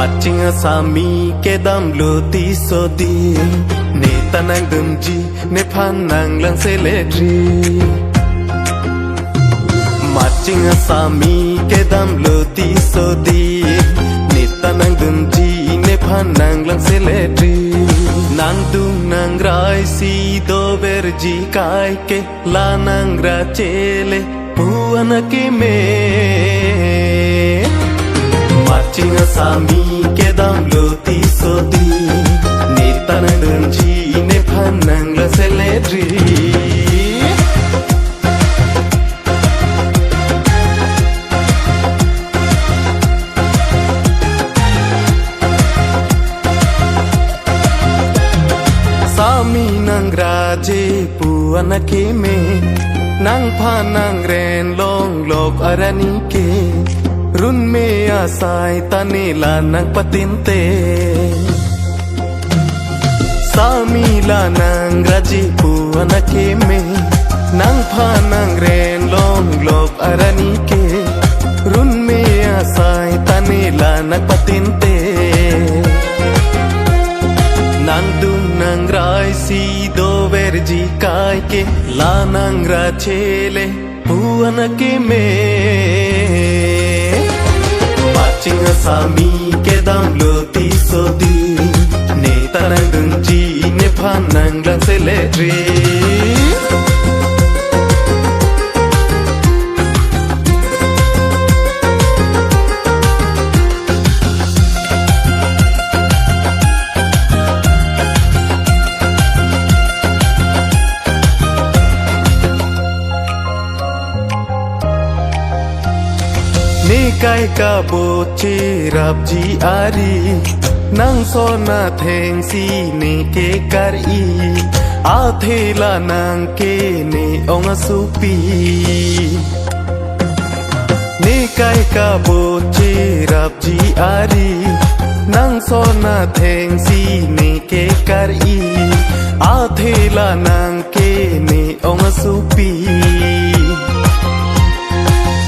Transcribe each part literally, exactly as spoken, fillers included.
Matching asami kedamlo Tisodi, ne ta nangdunji, nephan nanglang seletri. Matching asami kedamlo Tisodi, ne ta nangdunji, nephan nanglang seletri. Nangdung nangrai si doverji kaike, la nangra chele pu anak keme. Matching asami kedamlo Tisodi, ne ta nangdunji, nephan nanglang seletri. Sami nangraje pu anak keme, nangphan nangren longlok arani ke. Runme asai ta ne la nangpatinte. Sami la nangraje pu anak keme, nangphan nangren longlok arani ke. Runme asai ta ne la nangpatinte. Nangdung nangrai si doverji kaike, la nangra chele pu anak keme. Matching asami kedamlo Tisodi, ne ta nangdunji, nephan nanglang seletri. Ne kaike bo cherapji ari, nang son athengsi ne kekar-i, athe la nang ke ne ong asopi. Ne kaike bo cherapji ari, nang son athengsi ne kekar-i, athe la nang ke ne ong asopi.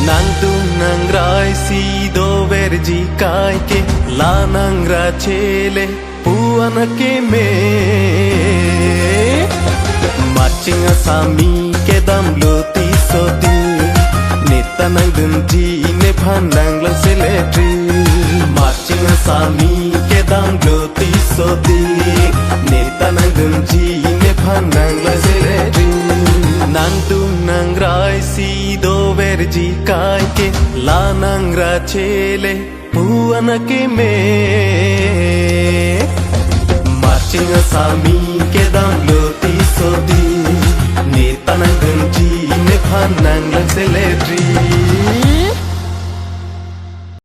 Nangdung nangrai si doverji kaike, la nangra chele pu anak keme. Matching asami kedamlo Tisodi, ne ta nangdunji, nephan nanglang seletri. Matching asami kedamlo Tisodi, ne ta nangdunji, nephan nanglang seletri. Nangdung nangrai si doverji kaike, la nangra chele pu anak keme. Matching asami kedamlo